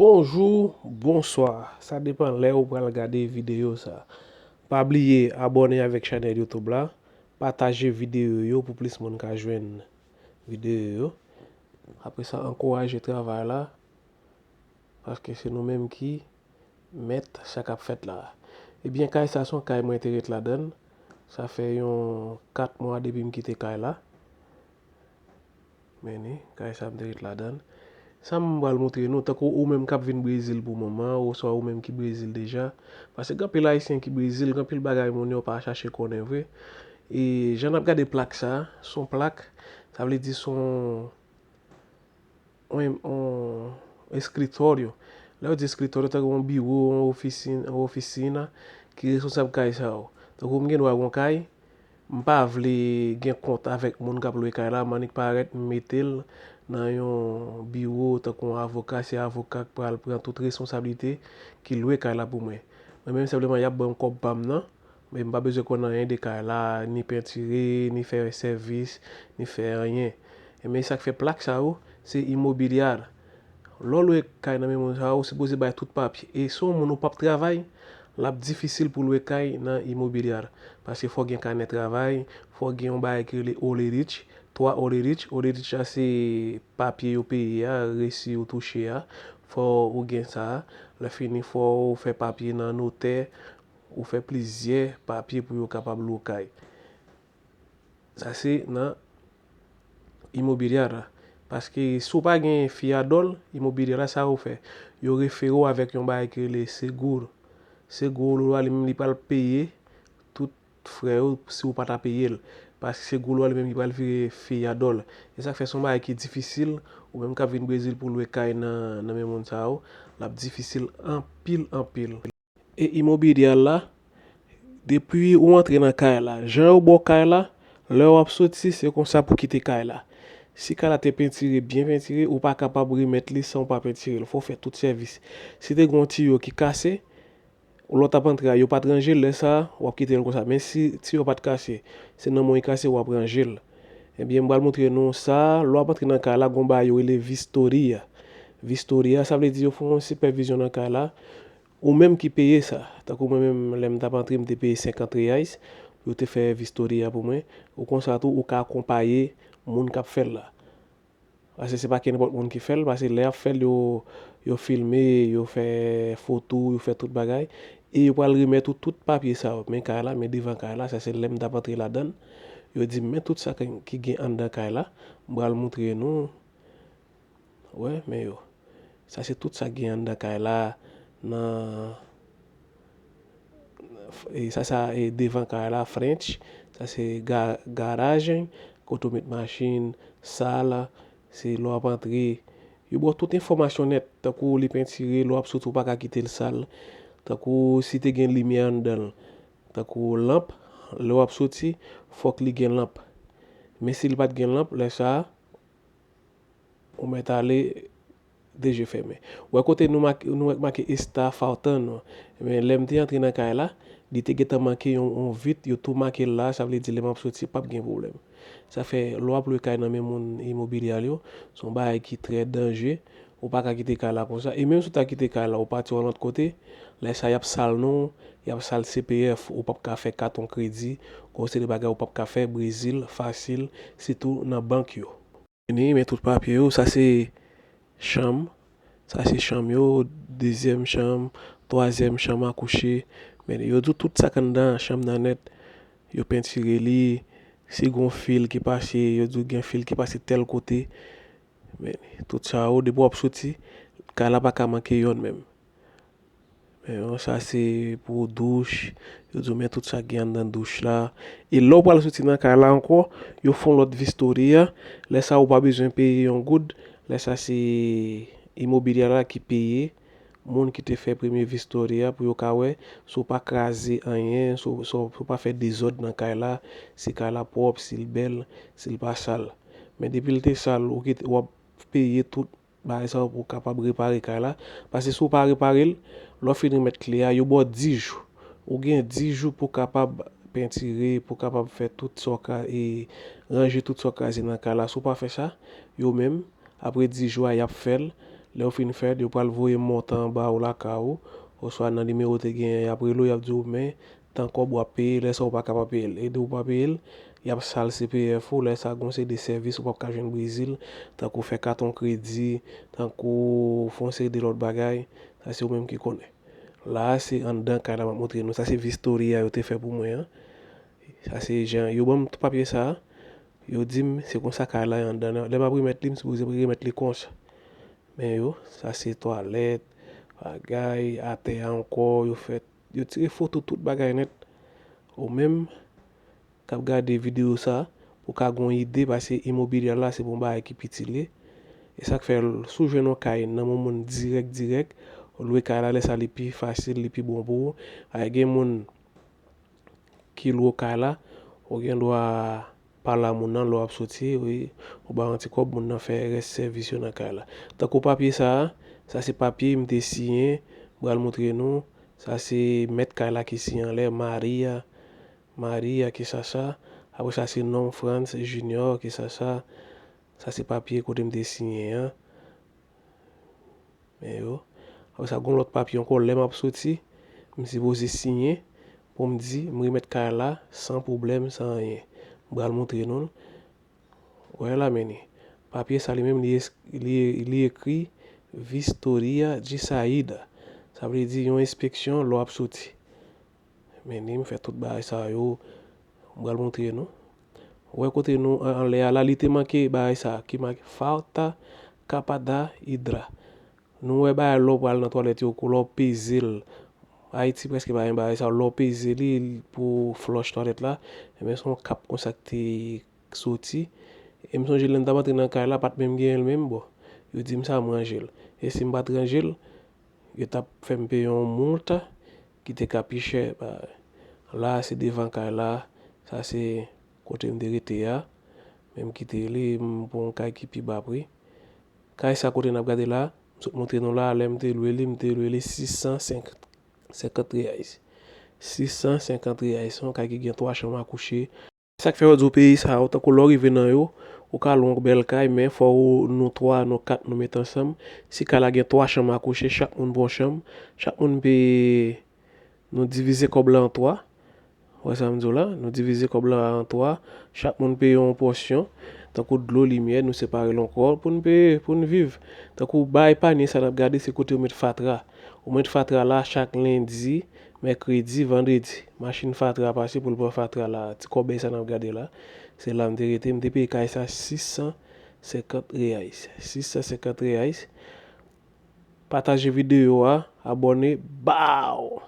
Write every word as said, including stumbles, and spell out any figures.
Bonjou, bonswa. Sa depann lè ou pral gade videyo sa. Pa bliye abòne avèk chanèl YouTube la, pataje videyo yo pou plis moun ka jwenn videyo yo. Apre sa, ankouraje travay la, paske se nou menm ki mèt sa k ap fèt la. Ebyen, kay sa se yon kay mwen te ret ladan l. Sa fè yon kat mwa depi m kite kay la. Men ni, kay sa m te ret ladan l. Sa m pral montre nou, tankou ou menm k ap vin Brezil pou moman, oswa ou menm ki Brezil deja. Paske gen anpil Ayisyen ki Brezil, gen anpil bagay moun yo pa chache konnen vre. E jan n ap gade plak sa, se yon plak, sa vle di se yon, yon, yon escritorio. Lè yo di escritorio, tankou yon biwo, yon ofisin, yon ofisina ki responsab kay sa yo. Tankou m gen dwa gen yon kay, m pa vle gen kont avèk moun k ap lwe kay la, m annik parèt, m mete l nan yon biwo, tankou yon avoka, se avoka k pral pran tout responsablite ki lwe kay la pou mwen. Mwen menm senpleman y ap ban m kòb pa m nan, men m pa bezwen konn anyen de kay la, ni pentire, ni fè sèvis, ni fè anyen. E men sa k fè plak sa yo, se imobiliar. Lè w lwe kay nan men moun sa yo, ou sipoze bay tout papye. E si yon moun ou p ap travay, l ap difisil pou lwe kay nan imobiliar. Paske fò gen kanè travay, fò gen yon bagay ki rele oleric, twa oleric. Oleric la se papye yo peye a, resi ou touche a. Fò ou gen sa. Lè fini, fò ou fè papye nan notè, ou fè plizyè papye pou yo kapab lwe w kay. Sa se nan imobiliar la. Paske si w pa gen fiyadòl imobiliar la, sa yo fè? Yo refere w avèk yon bagay ki rele seguro. Seguro a li menm li pral peye tout frè yo si w pa ta peye l. Paske seguro a li menm li pral vire fiyadòl. E sa k fè se yon bagay ki difisil, ou menm k ap vin Brezil pou lwe kay nan, nan men moun sa yo, l ap difisil anpil, anpil. E imobiliar la, depi ou antre nan kay la, jan yo ba w kay la, lè w ap soti, se konsa pou kite kay la. Si kay la te pentire, byen pentire, ou pa kapab remèt li san w pa pentire l. Fò w fè tout sèvis. Si te gen yon tiyo ki kase, lè w t ap antre a, yo pa t ranje l, lè sa a, w ap kite l konsa. Men si tiyo a pa t kase, se nan men w li kase, w ap ranje l. Ebyen, m pral montre nou sa, lè w ap antre nan kay la, gen yon bagay yo rele vistoria. Vistoria, sa vle di yo fè yon sipèvizyon nan kay la, ou menm ki peye sa. Tankou mwen menm, lè m t ap antre, m te peye senkant reais pou yo te fè vistoria pou mwen. Ou konsa tou, ou ka akonpaye moun k ap fè l la. Paske se pa ke nenpòt moun ki fè l, paske lè y ap fè l, yo, yo filme, yo fè foto, yo fè tout bagay. E yo pral remèt ou tout papye sa yo. Men kay la, men devan kay la, sa se lè m t ap antre ladan l. Yo di m, men tout sa ki, ki gen anndan kay la. M pral montre nou. Wè, men yo. Sa se tout sa k gen anndan kay la, nan, e sa, sa, e devan kay la, French. Sa se ga-, garaj, kote w met machin, sal, se lè w ap antre. Yo ba w tout enfòmasyon nèt, tankou li pentire, lè w ap soti, ou pa ka kite l sal. Tankou si te gen limyè anndan l. Tankou lanp, lè w ap soti, fòk li gen lanp. Men si l pa t gen lanp, lè sa a, ou mèt ale de je fèmen. Ou wè kote nou make, nou wè k make Está faltando. Men lè m te antre nan kay la, li te gentan manke yon, yon vit, yo tou make l la, sa vle di lè m ap soti, p ap gen pwoblèm. Sa fè, lè w ap lwe kay nan men moun imobilial yo, se yon bagay ki trè danje. Ou pa ka kite kay la konsa. E menm si w ta kite kay la, ou pati yon lòt kote, lè sa y ap sal non w, y ap sal C P F, ou p ap ka fè katon kredi, gon seri de bagay ou p ap ka fè Brezil fasil, sitou nan bank yo. Vini, men tout papye yo. Sa se chanm. Sa se chanm yo, dezyèm chanm, twazyèm chanm a kouche. Men yo di w tout sa k anndan chanm nan nèt. Yo pentire li. Si gon fil ki pase, yo di w gen fil ki pase tèl kote. Men tout sa yo, depi w ap soti, kay la pa ka manke yonn menm. Men sa se pou douch, yo di w men tout sa k gen anndan douch la. E lè w pral soti nan kay la ankò, yo fè yon lòt vistoria. Lè sa a, ou pa bezwen peye yon goud. Lè sa a, se imobilya la ki peye moun ki te fè premye vistoria pou yo ka wè si w pa kraze anyen, si w, si w, si w pa fè dezòd nan kay la, si kay la pwòp, si l bèl, si l pa sal. Men depi l te sal, ou kite, w ap peye tout bagay sa yo pou w kapab repare kay la. Paske si w pa repare l, lè w fin remèt kle a, yo ba w dis jou. Ou gen dis jou pou w kapab pentire, pou w kapab fè tout sa w ka, e ranje tout sa w kraze nan kay la. Si w pa fè sa, yo menm, apre dis jou a, y ap fè l. Lè yo fin fè l, yo pral voye montan an ba ou lakay ou, oswa nan nimewo w te genyen, y ap rele w, y ap di w, men tan kòb w ap peye, lè sa a ou pa ka pa peye l. E depi w pa peye l, y ap sal C P F ou, lè sa a gen yon seri de sèvis ou p ap ka jwenn Brezil, tankou fè katon kredi, tankou fè yon seri de lòt bagay, sa se ou menm ki konnen. La a se anndan kay la m ap montre nou, sa se vistoria yo te fè pou mwen an. Sa se jan yo ban m tout papye sa a, yo di m se konsa kay la ye anndan an. Lè m ap remèt li, m sipoze remèt li konsa. Men yo, sa se twalèt, bagay, atè a ankò, yo fè, yo tire foto tout bagay nèt. Ou menm k ap gade videyo sa, pou ka gen yon ide, paske imobilyè la se pou yon bagay ki piti l ye. E sa k fè, si w jwenn yon kay nan men yon moun dirèk dirèk, lwe kay la, lè sa li pi fasil, li pi bon pou ou. Ay, gen moun ki lwe w kay la, ou gen dwa pale a moun nan lè w ap soti, wi, ou ba yon ti kòb, moun nan fè rès sèvis yo nan kay la. Tankou papye sa a, sa se papye m te siyen, m pral montre nou. Sa se mèt kay la ki siyen anlè, Maria, Maria ki sa sa. Apre sa se non Franz Junior ki sa sa. Sa se papye kote m te siyen an. Men yo. Apre sa, gen yon lòt papye ankò, lè m ap soti, m sipoze siyen pou m di m remèt kay la san pwoblèm, san anyen. M pral montre nou l. Wè la, men li. Papye sa li menm, li, es- li, li ekri Vistoria de Saída. Sa vle di yon enspeksyon lè w ap soti. Men li, m fè tout bagay sa yo, m pral montre nou. Wè kote nou an- anlè a la, li te manke bagay sa, ki make falta capa da hidra. Nou wè bagay lè w pral nan twalèt yo, kou lè w peze l. Ayiti prèske pa gen bagay sa, lè w peze li pou flòch twalèt la, ebyen se yon kap konsa ki te soti. E m sonje lè m t ap antre nan kay la, pa t menm genyen l menm, bon. Yo di m sa, m ranje l. E si m pa t ranje l, yo t ap fè m peye yon mount ki te ka pi chè. Ba, la, se devan kay la. Sa se kote m te rete a. Men m kite li, m pran yon kay ki pi ba pri. Kay sa kote n ap gade la, m sot montre nou la, lè m te lwe li, m te lwe li sis san senkant reais. Sis san senkant reais, se yon kay ki gen twa chanm a kouche. Sa k fè yo di w peyi sa yo, tankou lè w rive nan yo, ou ka lwe yon bèl kay, men fò w, nou twa, nou kat, nou met ansanm. Si kay la gen twa chanm a kouche, chak moun pran yon chanm, chak moun peye, nou divize kòb la an twa. Wè sa m di w la, nou divize kòb la an twa, chak moun peye yon pòsyon, tankou dlo, limyè, nou separe l ankò pou n peye, pou n viv. Tankou bay panye sa n ap gade, se kote yo met fatra. Ou met fatra la chak lendi, mèkredi, vandredi. Machin fatra pase pou l pran fatra la. Ti kòbèy sa n ap gade la, se la m te rete. M te peye kay sa sis san senkant reais. Sis san senkant reais. Pataje videyo a, abòne, baw!